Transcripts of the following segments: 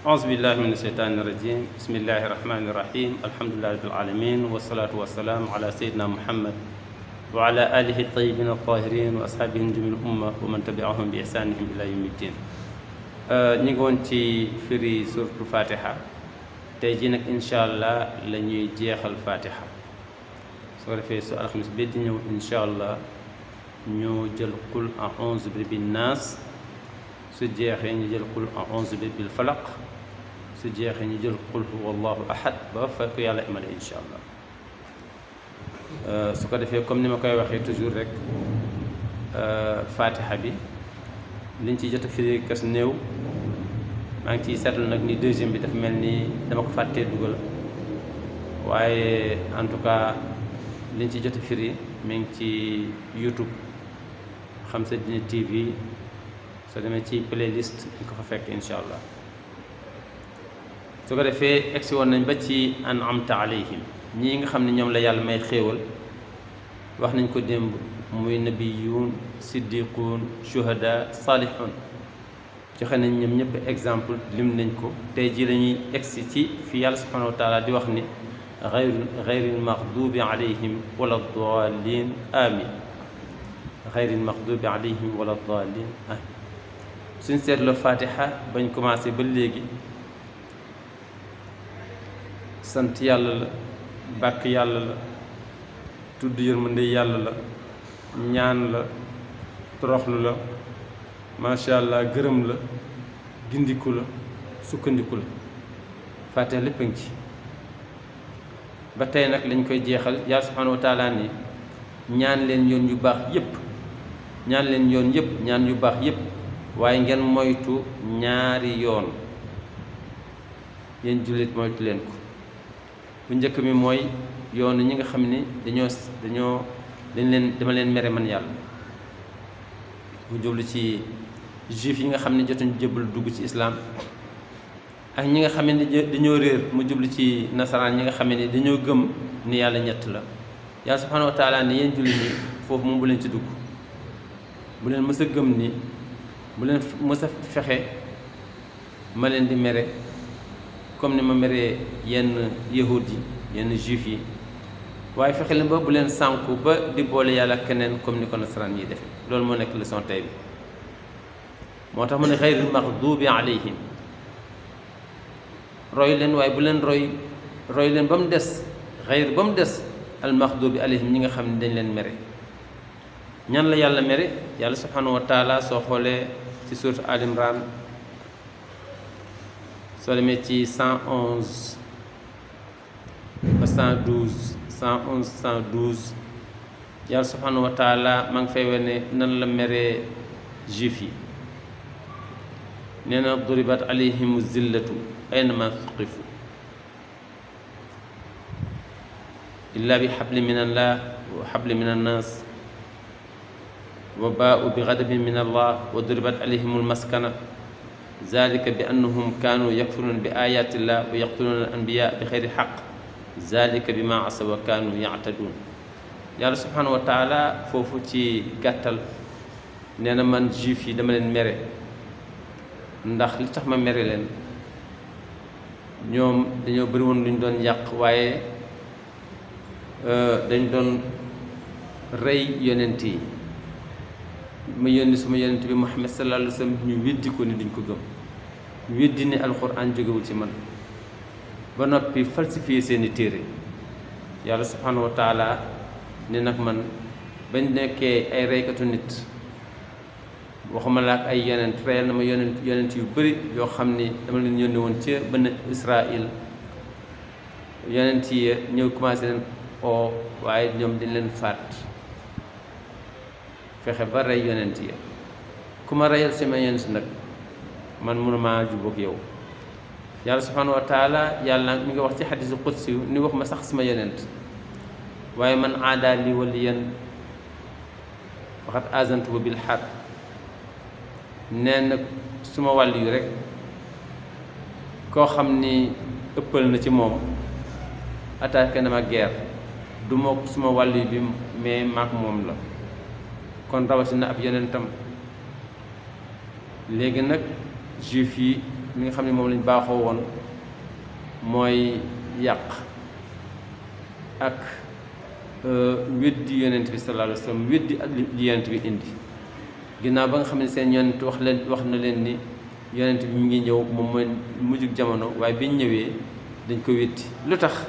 أعوذ بالله من الشيطان الرجيم بسم الله الرحمن الرحيم الحمد لله رب العالمين والصلاة والسلام على سيدنا محمد وعلى آله الطيبين الطاهرين وأصحابه نجوم الأمة ومن تبعهم بإحسانهم إلى يوم الدين. ñu ngi woon ci firi suratu Fatiha tey jii nag incha allah la ñuy jeexal Fatiha su ko defee su alxamis bi di ñëw incha allah ñu jël qul a'uuzu bi rabbin naas su jeexee ñu jël qul a'uuzu bi rabbil falaq su jeexee ñu jël qul huwa allahu ahad ba fa ko yàlla imale incha allah su ko defee comme ni ma koy waxee toujours rek Fatiha bi liñ ci jot a firi kas néew maa ngi ciy seetlu nag ni deuxième bi dafa mel ni dama ko fàttee dugal waaye en tout cas liñ ci jot a firi mi ngi ci YouTube Xam Sa Diine TV soo demee ci playlist di ko fa fekk incha allah su ko defee egsi woon nañ ba ci an'amta alayhim ñii nga xam ne ñoom la yàlla may xéewal wax nañ ko démb muy nabiyuun siddiquun shuhada salihun joxe nañ ñoom ñëpp exemple lim nañ ko tey jii lañuy egsi ci fi yàlla subhanahu wa taala di wax ni gayril maxdubi alayhim wala daalin amin gayril maxdubi alayhim wala daalin amin suñ seetloo Fatiha bañ commencé ba léegi sant yàlla la bàkk yàlla la tudd yërmande yàlla la ñaan la toroxlu la macha allah gërëm la gindiku la sukkandiku la Fatiha lépp a ngi ci ba tey nag lañ koy jeexal yàlla subhanahu wa taala ni ñaan leen yoon yu baax yépp ñaan leen yoon yépp ñaan yu baax yépp waaye ngeen moytu ñaari yoon yéen jullit moytu leen ko bu njëkk mi mooy yoon ñi nga xam ni dama leen mere man yàlla mu jublu ci juif yi nga xam ne jotuñu jébbalu dugg ci islaam ak ñi nga xam ne dañoo réer mu jublu ci nasaraan ñi nga xam ne dañoo gëm ni yàlla ñett la yàlla subhanahu wa taala ne yéen jullit ñi foofu moom bu leen ci dugg bu leen mës a gëm ni bu leen mës a fexe ma leen di mere comme ni ma meree yenn yahud yi yenn juif yi waaye fexe leen ba bu leen sànku ba di boole yàlla keneen comme ni ko nasaraan yi defe loolu moo nekk leçon tey bi moo tax mu ne xayril maxdubi alayhim roy leen waaye bu leen roy leen ba mu des xayr ba mu des al maxdubi alayhim ñi nga xam ne dañ leen mere ñan la yàlla mere yàlla subhanahu wa taala soo xoolee ci sourate Al Imran soo demee ci 111 ba 112 yàlla subhanahu wa taala maa ngi fay wane nan la meree juif yi nee na duribat alayhimu zillatu aynama thuqifu illa bi xabli min allah wa xabli min annas wa baau bi gadabin min allah wa duribat alayhimu almaskana zalika bi annahum kaanu yakfuruna bi ayati llah wa yaqtuluna al anbiya bi xeyri xaq zalika bi ma asaw wa kaanu yactaduun yàlla subhanahu wa taala foofu ci gàttal nee na man juif yi dama leen mere ndax li tax ma mere leen ñoom dañoo bëri woon lu ñu doon yàq waaye dañ doon rey yonent yi ma yónni suma yonent bi Muhammad sallallahu alayhi wa sallam ñu weddi ko ni duñ ko gëm ñu weddi ni alquran jógewul ci man ba noppi falsifié seeni téere yàlla subhanahu wa taala ne nag man bañ nekkee ay reykatu nit waxuma la ak ay yonent reyal na ma yonent yu bëri yoo xam ni dama leen yónni woon ca Bani Israël yonent yi ñëw commencé leen oo waaye ñoom dañ leen faat fexe ba rey yonent yi ku ma reyal sama yonent nag man mënuma jubóog yow yàlla subhanahu wa taala yàlla mi nga wax ci xadisu qudsi ni wax ma sax sama yonent waaye man aada li waliyan waxat azantuhu bil xarb nee na suma wàll yu rek koo xam ni ëppal na ci moom attaqué na ma guerre du moo suma wàll yu bi mais maak moom la kon rawatina ab yonentam léegi nag juif yi li nga xam ne moom lañ baaxoo woon mooy yàq ak weddi yonent bi sallallahu alayhi wa sallam weddi ak li yonent bi indi ginnaaw ba nga xam ne seen yonent wax na leen ni yonent bi mi ngi ñëw moom mooy mujjug jamono waaye biñ ñëwee dañ ko weddi lu tax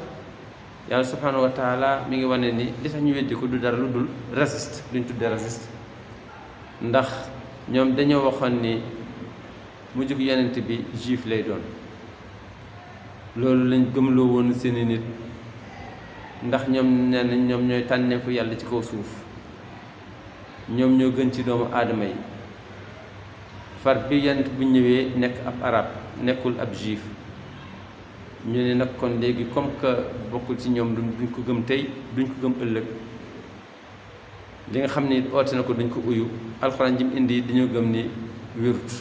yàlla subhanahu wa taala mi ngi wane ni li tax ñu weddi ko du dara lu dul raciste luñ tuddee raciste ndax ñoom dañoo waxoon ni mujjug yonent bi juif lay doon loolu lañ gëmloo woon seeni nit ndax ñoom nee nañ ñoom ñooy tànneefu yàlla ci kaw suuf ñoom ñoo gën ci doomu aadama yi far bi yonent bu ñëwee nekk ab arab nekkul ab juif ñu ne nag kon léegi comme que bokkul ci ñoom duñ ko gëm tey duñ ko gëm ëllëg li nga xam ni oote na ko duñ ko uyu alxuraan ji mu indi dañoo gëm ni wérut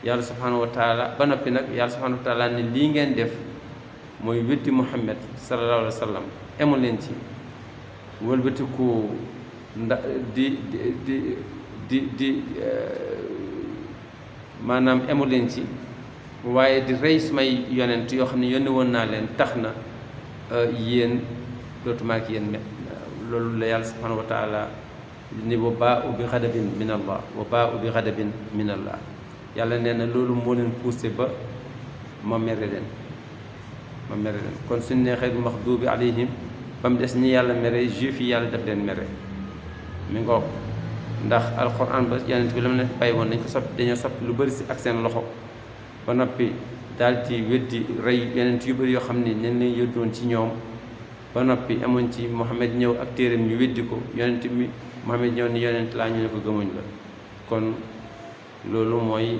yàlla subhanahu wa taala ba noppi nag yàlla subhanahu wa taala ne lii ngeen def mooy weddi Muhammad sallallahu alayhi wa sallam emu leen ci wëlbatiku di maanaam emu leen ci waaye di rey sumay yonent yoo xam ne yónni woon naa leen tax na yéen dootuma ak yéen loolu la yàlla subhanahu wa taala ni wa baa'u bi ghadabin min allah wa baa'u bi ghadabin min allah yàlla nee na loolu moo leen poussé ba ma mere leen kon suñ neexee du maxduubi alayhim ba mu des ñi yàlla mere juif yi yàlla def leen mere mi ngoog ndax alquran ba yonent bi la mu leen bàyyi woon dañoo soppi lu bëri si ak seen loxo ba noppi daal di weddi rey yonent yu bëri yoo xam ne nañ leen yóddoon ci ñoom ba noppi amoon ci Muhammad ñëw ak téeram ñu weddi ko yonent bi Muhammad ñëw ni yonent laa ñu ne ko gëmuñ la kon loolu mooy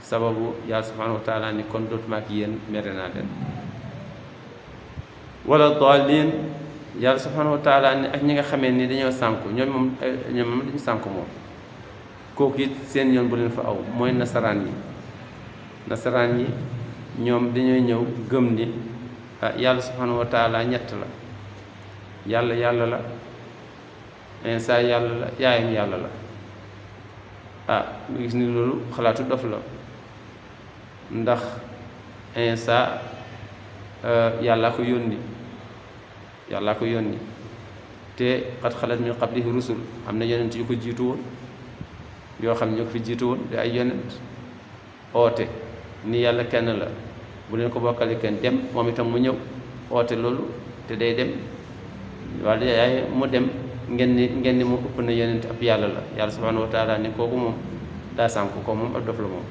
sababu yàlla subhanahu wa taala ni kon dootuma ak yéen mere naa leen wala daalin yàlla subhanahu wa taala ni ak ñi nga xamee ni dañoo sànku ñoom moom dañu sànku moom kooku it seen yoon bu leen fa aw mooy nasaraan yi ñoom dañoo ñëw gëm ni yàlla subhanahu wa taala ñett la yàlla la Iisaa yàlla la yaayam yàlla la nga gis ni loolu xalaatu dof la ndax Iisaa yàllaa ko yónni te qad xalat min qablihi rusul am na yonent yu ko jiitu woon yoo xam ne ñoo ko fi jiitu woon di ay yonent oote ni yàlla kenn la bu leen ko bokkale kenn dem moom itam mu ñëw oote loolu te day dem walla yaay mu dem ngeen ni mu ëpp na yonent ab yàlla la yàlla subhanahu wa taala ni kooku moom daa sànku ko moom ab dof la moom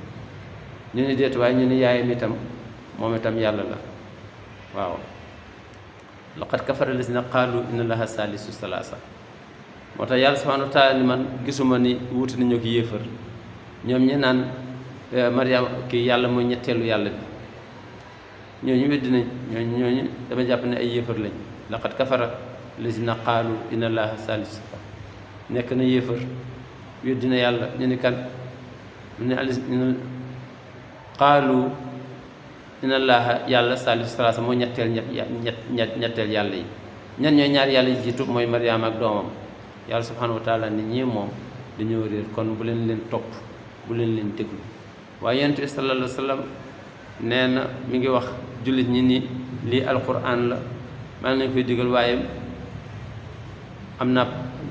ñu ni déet waaye ñu ni yaayam itam moom itam yàlla la waaw laqad kafara lazina qaalu inna allaha salisu salaasa moo tax yàlla subhanahu wa taala ni man gisuma ni wuti nañu ko yéefar ñoom ñi naan Mariam kii yàlla mooy ñetteelu yàlla bi ñooñu weddi nañ ñooñu dama jàpp ne ay yéefar lañ laqad kafara lazina qaalu inna allaha salisu nekk na yéefar weddi na yàlla ñu ni kan mu ne qaalu inna allaha yàlla salisu salaasa moo ñetteel yàlla yi ñan ñooy ñaar yàlla yi jiitu mooy Mariam ak doomam yàlla subhanahu wa taala ni ñii moom dañoo réer kon bu leen topp bu leen déglu waaye yonent bi sallallahu alayhi wa sallam nee na mi ngi wax jullit ñi ni lii alquran la maa ngi leen koy digal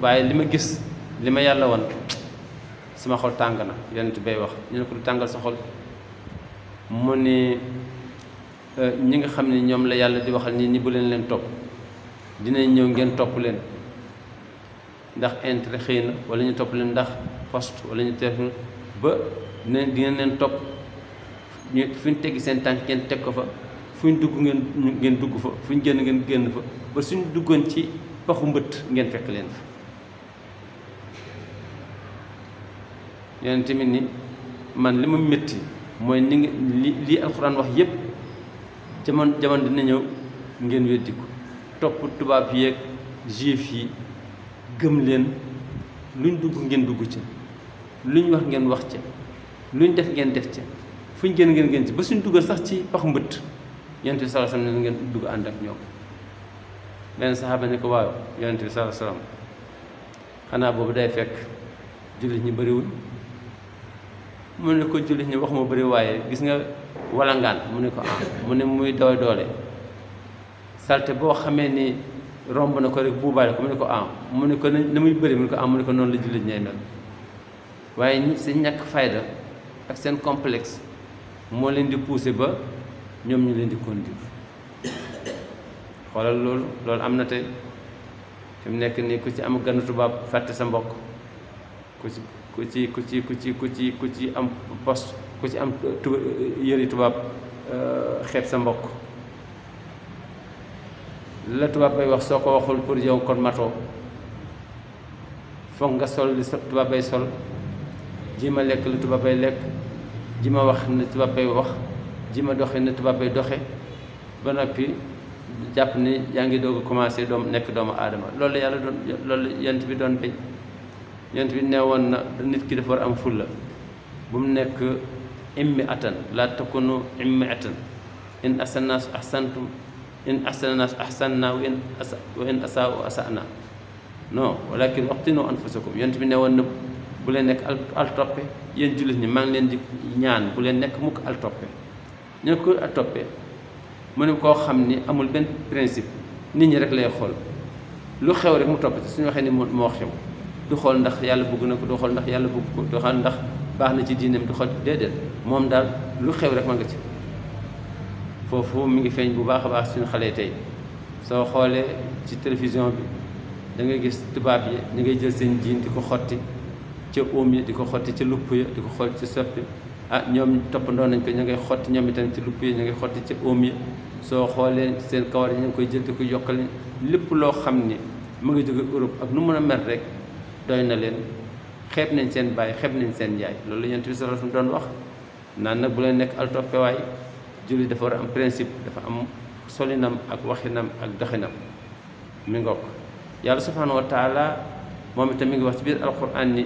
waaye li ma gis li ma yàlla wan sama xol tàng na yonent bay wax ñu ne ko du tàngal sa xol mu ni ñi nga xam ne ñoom la yàlla di waxal ni bu leen topp dinañ ñëw ngeen topp leen ndax intérêt xëy na wala ñu topp leen ndax poste wala ñu teef ba di ngeen leen topp ñu fu ñu teggi seen tànk ngeen teg ko fa fu ñu dugg ngeen dugg fa fu ñu génn ngeen génn fa ba suñu duggoon ci paxu mbëtt ngeen fekk leen fa yeneen tamit ni man li ma métti mooy ni lii alxuraan wax yépp jamono dina ñëw ngeen weddi ko topp tubaab yi ak juif yi gëm leen luñ dugg ngeen dugg ca luñ wax ngeen wax ca luñ def ngeen def ca fuñ génn ngeen génn ci ba suñ duggal sax ci pax mbëtt yonent bi sallallahu alayhi wasallam ngeen dugg ànd ak ñoom benn saxaaba ne ko waaw yonent bi sallallahu alayhi wasallam xanaa boobu day fekk jullit ñi bëriwul mu ne ko jullit ñi wax ma bëri waaye gis nga walangaan mu ne ko mu ne muy doy doole salte boo xamee ni romb na ko rek buubaale ko mu ne ko mu ne ko na muy bëri mu ne ko mu ne ko noonu la jullit ñay mel waaye seen ñàkk fayda ak seen complexe moo leen di pousser ba ñoom ñu leen di conduire xoolal loolu am na tey fi mu nekk nii ku ci am ganu tubaab fàtte sa mbokk ku ci am poste ku ci am yëri tubaab xeeb sa mbokk la tubaab bay wax soo ko waxul pour yow kon matoo foog nga sol li tubaab bay sol ji ma lekk li tubaab bay lekk ji ma wax ne tubaab bay wax ji ma doxe ne tubaab bay doxe ba noppi jàpp ni yaa ngi doog a commencé nekk doomu aadama loolu la yàlla doon loolu yent bi doon bañ yent bi nee woon na nit ki dafa war am fulla bu mu nekk immi atan laa takunu immi atan in ahsannaas ahsantum in ahsannaas ahsanna wa in asaa'u asa'na non walakin waqtinu anfusakum yent bi nee woon na bu leen nekk al toppe yéen jullit ñi maa ngi leen di ñaan bu leen nekk mukk al toppe ñu ne ko al toppe mu ne koo xam ni amul benn principe nit ñi rek lay xool lu xew rek mu topp ci suñu waxee ni moo xew du xool ndax yàlla bëgg na ko du xool ndax yàlla bëgg ko du xool ndax baax na ci diineem du xool déedéet moom daal lu xew rek ma nga ci foofu mi ngi feeñ bu baax a baax suñu xale tey soo xoolee ci télévision bi da ngay gis tubaab yi ñu ngay jël seen jiin di ko xotti ca óom yi di ko xotti ca lupp ya di ko xool ci soppi ñoom toppandoo nañ ko ñu ngay xotti ñoom itam ci lupp yi ñu ngay xotti ca óom yi soo xoolee seen kawar yi ñu ngi koy jël di ko yokkale lépp loo xam ni mu ngi jóge Europe ak nu mën a mel rek doy na leen xeeb nañ seen baay xeeb nañ seen yaay loolu la Yonent bi sallallahu alayhi wasallam doon wax naan nag bu leen nekk al toppewaay julli dafa war a am principe dafa am solinam ak waxinam ak doxinam mi ngoog yàlla subhanahu wa taala moom itam mi ngi wax ci biir alquran ni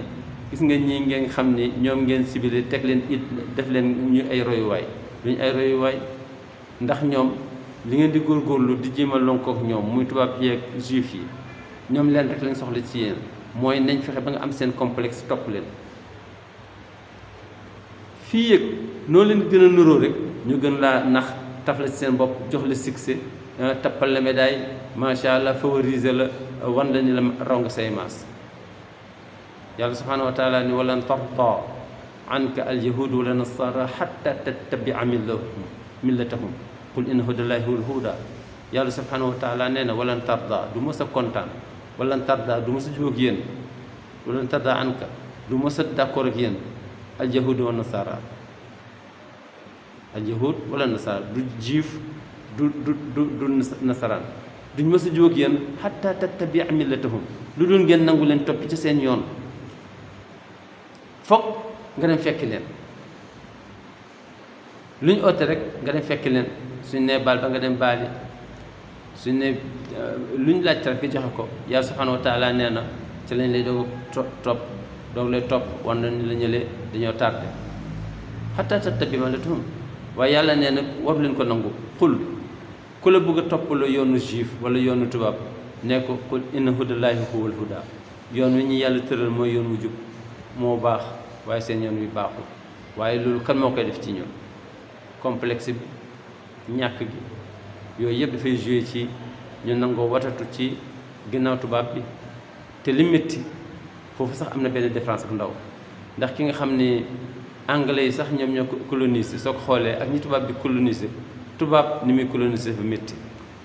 gis nga ñii ngeen xam ni ñoom ngeen sibile teg leen it def leen ñu ay royuwaay duñu ay royuwaay ndax ñoom li ngeen di góorgóorlu di jéem a lonkook ñoom muy tubaab yeeg juif yi ñoom leen rek lañ soxla ci yéen mooy nañ fexe ba nga am seen complexe topp leen fii yëg noonu leen gën a nuroo rek ñu gën laa nax taf la ci seen bopp jox la succès tappal la médaille macha allah favoriser la wan la ni la raw nga say maas yàlla subhanahu wa taala ni walan tarda anka alyahud wala nasara xatta tattabia millatahum qul inna hudallahi huwal huda yàlla subhanahu wa taala nee na walan tarda du mës a kontaan walan tarda du mës a jóg ak yéen walan tarda anka du mës a d'accord ak yéen alyahud wa nasara alyahud wala nasara du juif du nasaraan duñ mës a jóg ak yéen xatta tattabia millatahum lu dul ngeen nangu leen topp ci seen yoon foog nga dem fekki leen lu ñu oote rek nga dem fekki leen suñ nee baal ba nga dem baali suñ ne lu ñu laajte rek nga joxe ko yàlla subhanahu wa taala nee na ci lañ lay doog topp doog lay topp wan na ni la ñëlee dañoo tardé xataa tattabi millatahum waaye yàlla nee na waru leen ko nangu xul ku la bëgg a toppaloo yoonu juif wala yoonu tubaab ne ko qul inna hudallahi huwal huda yoon wi ñu yàlla tëral mooy yoon wu jub moo baax waaye seen yoon wi baaxul waaye loolu kan moo koy def ci ñun complexe bi ñàkk gi yooyu yëpp dafay joué ci ñu nangoo watatu ci ginnaaw tubaab bi te li métti foofu sax am na benn différence bu ndaw ndax ki nga xam ni anglais yi sax ñoom ñoo ko colonisé soo ko xoolee ak ñi tubaab bi colonisé tubaab ni muy colonisé dafa métti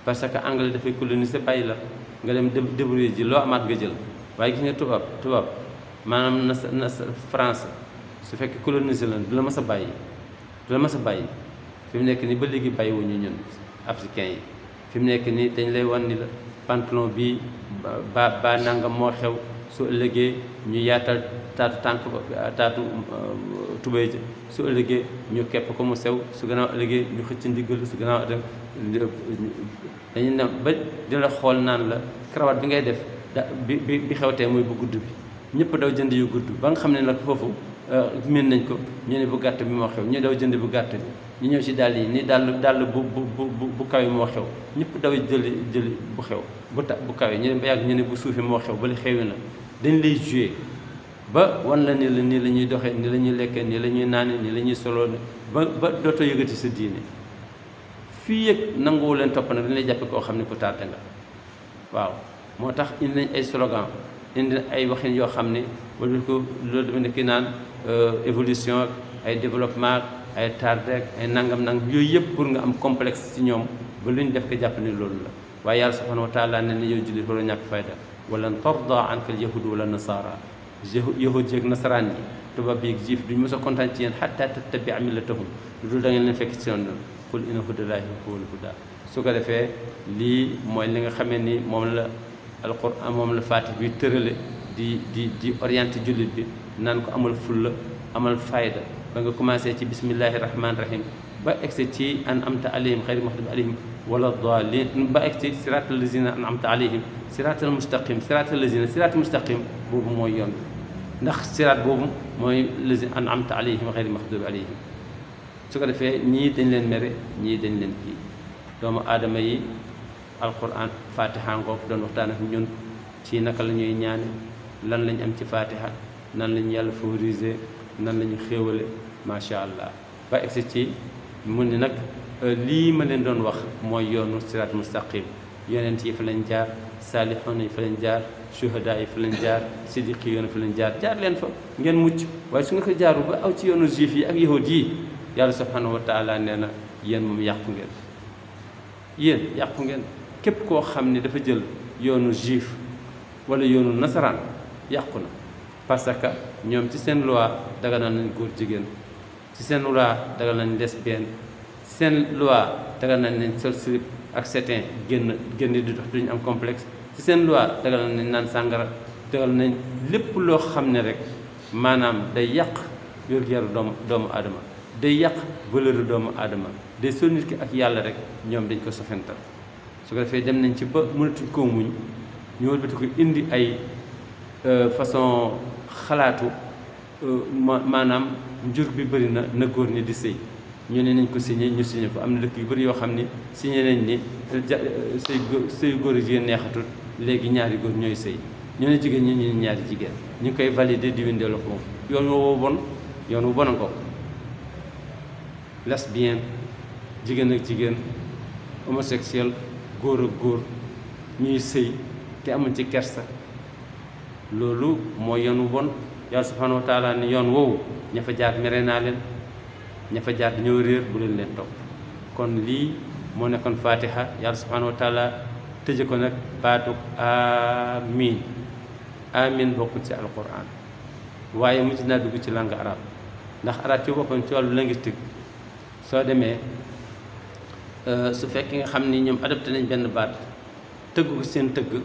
parce que anglais dafay colonisé bàyyi la nga dem débrouiller ji loo amaat nga jël waaye gis nga tubaab maanaam na France su fekkee colonisé la du la mas a bàyyi fi mu nekk nii ba léegi bàyyiwuñu ñun africains yi fi mu nekk nii dañ lay wan ni la pantalon bi ba nangam moo xew su ëllëgee ñu yaatal taatu tubéy ji su ëllëgee ñu kepp ko mu sew su gannaaw ëllëgee ñu xëcc ndiggal su gannaaw dañu ne ba di la xool naan la karawaat bi ngay def bi xewtee muy bu gudd bi ñëpp daw jënd yu gudd ba nga xam ne nag foofu miin nañ ko ñu ne bu gàtt bi moo xew ñu daw jënd bu gàtt bi ñu ñëw ci dàll yi ni dàll bu kawe moo xew ñëpp daw jëli bu xew bu kawe ñu ne ba yàgg ñu ne bu suufi moo xew bali xewi na dañ lay joué ba wan la ni la nii la ñuy doxee ni la ñuy lekkee nii la ñuy naane nii la ñuy soloo ba dootoo yëgati sa diine fii yëg nanguwu leen topp nag dañ lay jàppe koo xam ne ku tardé nga waaw moo tax indi nañ ay slogan indi ay waxin yoo xam ne wala ko loolu dama ne ki naan évolution ay développement ay tardé ay nangam yooyu yëpp pour nga am complexe ci ñoom ba lu ñu def ko jàpp ne loolu la waaye yàlla subhanahu wa taala ne na yow jullit waroo ñàkk fayda walan tarda anka al yahudu wala nasara yahud yeeg nasaraan yi tubaab yeeg jiif duñ mos a kontaan ci yéen xatta tattabia millatahum lu dul da ngeen leen fekk ci yoon qul inna hudallaahi huwal hudaa su ko defee lii mooy li nga xamee ni moom la alquran moom la Faatiha bi tërale di orienté jullit bi naan ko amal fulla amal fayda ba nga commencé ci bismillahi rahmaani rahim ba egsi ci an amta alayhim xayri maxdubi alayhim wala daalin ba egsi siraatal lazina an amta alayhim siraatal mustaqim siraatal lazina siraatal mustaqim boobu mooy yoon ndax siraat boobu mooy lazina an amta alayhim xayri maxdubi alayhim su ko defee ñii dañ leen mere ñii dañ leen kii doomu aadama yi alquran fatiha ngoog doon waxtaan ak ñun ci naka la ñuy ñaane lan lañ am ci fatiha nan lañ yàlla favoriser nan la ñu xéewale macha allah ba egsi ci mu ni nag lii ma leen doon wax mooy yoonu siraat mustaqim yonent yi fa lañ jaar saalixoon yi fa lañ jaar shuhada yi fa lañ jaar siddiqi yoon fa lañ jaar leen fa ngeen mucc waaye su nga ko jaaru ba aw ci yoonu juif yi ak yahud yi yàlla subhanahu wa taala nee na yéen moom yàqu ngeen képp koo xam ne dafa jël yoonu juif wala yoonu nasaraan yàqu na parce que ñoom ci seen loi daganal nañ góor jigéen ci seen loi daganal nañ lesbienne ci seen loi daganal nañ sol slip ak satin génn di dox duñu am complexe ci seen loi daganal nañ naan sàngara daganal nañ lépp loo xam ne rek maanaam day yàq wér-gu-yaru doomu aadama day yàq valeur doomu aadama day sol nit ki ak yàlla rek ñoom dañ ko sofental su ko defee dem nañ ci ba mënatuñ koo muñ ñu wëlbati ko indi ay façon xalaatu maanaam njur bi bëri na góor ñi di sëy ñu ne nañ ko signé ñu signé ko am na dëkk yu bëri yoo xam ni signé nañ ni sëy góor a jigéen neexatul léegi ñaari góor ñooy sëy ñu ne jigéen ñi ñu ne ñaari jigéen ñu ngi koy validé di windeel ko yoon woo bon yoon wu bon a ko lesbienne jigéen ak jigéen homosexuel góor ak góor ñuy sëy te amuñ ci kersa loolu mooy yoon wu bon yàlla subhanahu wa taala ni yoon woowu ña fa jaar mere naa leen ña fa jaar dañoo réer bu leen topp kon lii moo nekkoon fatiha yàlla subhanahu wa taala tëje ko nag baatug amin amin bokkul ci alquran waaye mujj naa dugg ci langue arabe ndax arabe ci boppam ci wàllu linguistique soo demee su fekkee nga xam ni ñoom adopté nañ benn baat tëgg ko seen tëgg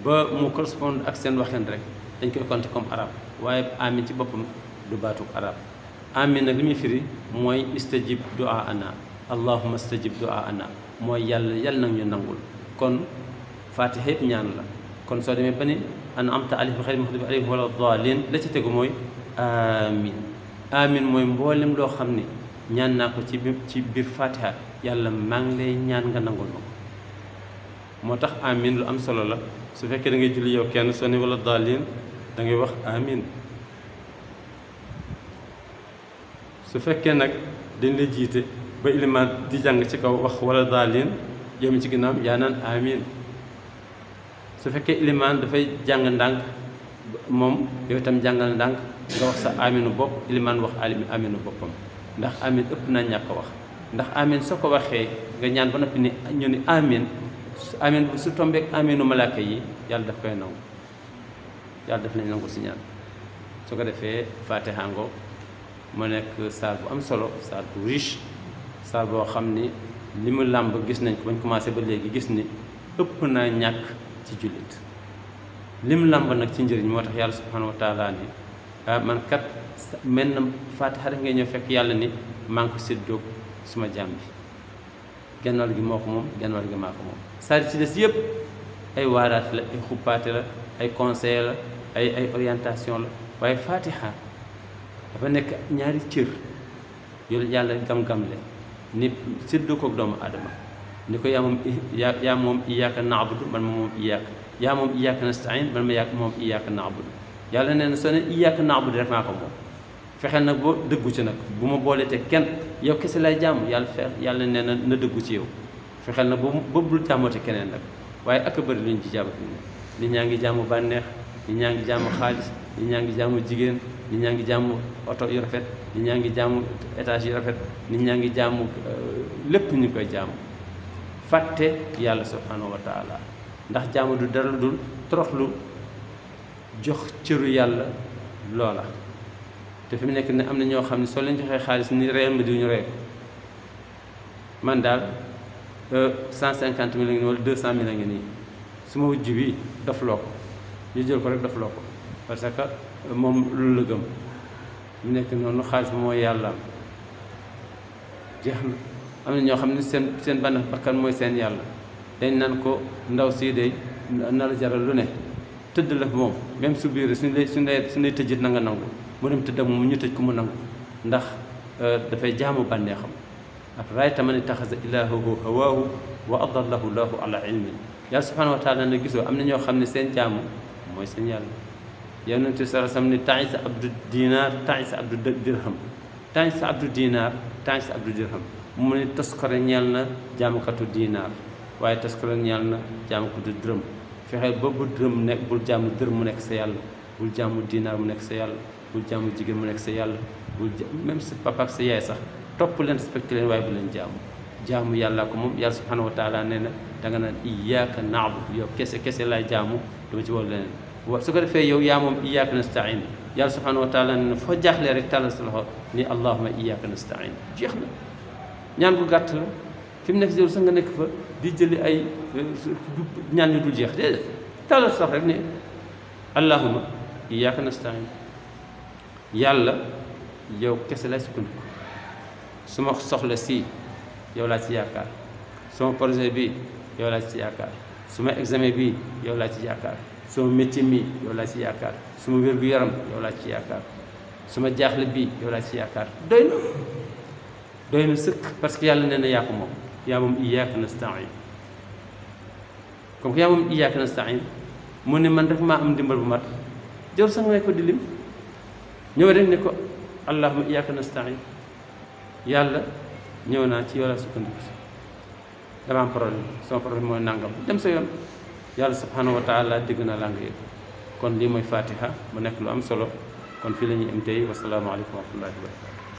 ba mu correspond ak seen waxin rek dañ koy compter comme arabe waaye amin ci boppam du baatug arabe amin nag li muy firi mooy istajib du'a ana allahumma istajib du'a ana mooy yàlla nag ñu nangul kon fatiha yëpp ñaan la kon soo demee ba ni an'amta alayhim xayril maxduubi alayhim wala daalliin la ci tegu mooy amin mooy mboolem loo xam ni ñaan naa ko ci biir fatiha yàlla maa ngi lay ñaan nga nangul ma ko moo tax amin lu am solo la su fekkee da ngay julli yow kenn soo ne wala daalliin da ngay wax amin su fekkee nag dañ la jiite ba ilimaan di jàng ci kaw wax wala daalliin yow mi ci ginnaaw yaa naan amin su fekkee ilimaan dafay jàng ndànk moom yow itam jàngal ndànk nga wax sa aminu bopp ilimaan wax aminu boppam ndax amin ëpp naa ñàkk wax ndax amin soo ko waxee nga ñaan ba noppi ni ñu ni amin bu su tombeek aminu malaaka yi yàlla daf koy nangu yàlla daf nañ nangu si ñaan su ko defee fatiha ngo mu nekk saar bu am solo saar bu riche saar boo xam ni li mu làmb gis nañ ko bañ commencé ba léegi gis ni ëpp naa ñàkk ci jullit li mu làmb nag ci njëriñ moo tax yàlla subhanahu wa taala ni man kat mel na fatiha rek ngay ñëw fekk yàlla ni maa ngi ko séddoog suma jaam bi genn wàll gi moo ko moom genn wàll gi maa ko moom saar ci des yëpp ay waaraat la ay xuppaate la ay conseil la ay orientation la waaye fatiha dafa nekk ñaari cër yoolu yàlla gam-gamle ni séddoo koog doomu aadama ni ko yaa moom iyyaka na'budu man ma moom iyyaka yaa moom iyyaka nasta'in man ma moom iyyaka na'budu yàlla nee na soo ne iyyaaka na'budu rek maa ko moom fexeel nag boo dëggu ci nag bu ma boolee te kenn yow kese lay jàmm yàlla nee na dëggu ci yow fexeel nag ba bul jàmmoote keneen nag waaye ak a bëri lu ñu ci jàmm fi nit ñaa ngi jàmm bànneex nit ñaa ngi jàmm xaalis nit ñaa ngi jàmm jigéen nit ñaa ngi jàmm oto yu rafet nit ñaa ngi jàmm étage yu rafet nit ñaa ngi jàmm lépp ñu koy jàmm fàtte yàlla subhanahu wa taala ndax jàmm du dara dul toroxlu jox cëru yàlla loola te fi mu nekk ne am na ñoo xam ne soo leen joxee xaalis ni reyal ma di ñu rey man daal 150 000 la ngi nii wala 200 000 la ngi nii su ma wujj bi daf loo ko ñu jël ko rek daf loo ko parce que moom loolu la gëm mu nekk noonu xaalis bi mooy yàlla jeex na am na ñoo xam ne seen bànneex bakkan mooy seen yàlla dañ naan ko ndaw sii day na la jaral lu ne tëdd la moom même su biir suñ lay tëjit na nga nangu mu dem tëdd ak moom ñu tëj ko mu nangu ndax dafay jaamu bànneexam afra'ayta man ittaxaza ilaahahu hawaahu wa adallahu llahu ala ilmin yàlla subhanahu wa taala na gisoo am na ñoo xam ne seen jaamu mooy seen yàlla yonent bi sallallahu alayhi wasallam ni ta'isa abdu diinaar ta'isa abdu dirham ta'isa abdu diinaar ta'isa abdu dirham mu ne toskore ñeel na jaamukatu diinaar waaye toskore ñeel na jaamukatu dërëm fexe ba bu dërëm nekk bul jaamu dërëm mu nekk sa yàlla bul jaamu diinaar mu nekk sa yàlla bul jaamu jigéen mu nekk sa yàlla bul même sa papa ak sa yaay sax topp leen respecté leen waaye bu leen jaamu yàlla ko moom yàlla subhanahu wa taala nee na da nga naan iyyaaka na'budu yow kese laay jaamu dama ci wol leneen wa su ko defee yow yaa moom iyyaaka nasta'in yàlla subhanahu wa taala nee na foo jaaxlee rek tàllal sa loxo ni allahumma iyyaaka nasta'in jeex na ñaan gu gàtt la fi mu nekk jël sax nga nekk fa di jëli ay ñaan yu dul jeex déedéet tàllal sa loxo rek ne allahumma iyyaaka nasta'in yàlla yow kese lay sukkandiku su ma soxla si yow laa ci yaakaar sama projet bi yow laa ci yaakaar suma examen bi yow laa ci yaakaar suma métier mi yow laa ci yaakaar suma wér-gu-yaram yow laa ci yaakaar suma jaaxle bi yow laa ci yaakaar doy na sëkk parce que yàlla nee na yaa ko moom yaa moom iyyaaka nasta'in comme que yaa moom iyyaaka nasta'in mu ne man rek maa am ndimbal bu mat jor sax nga ko di lim ñëw rek ne ko allahumma iyyaaka nasta'in yàlla ñëw naa ci yow laa sukkandiku si dama am problème sama problème mooy nangam dem sa yoon yàlla subhanahu wa taala dégg na laa nga yëg kon lii mooy fatiha mu nekk lu am solo kon fii la ñuy am tey wasalaamaaleykum wa rahmatullahi wa barakatu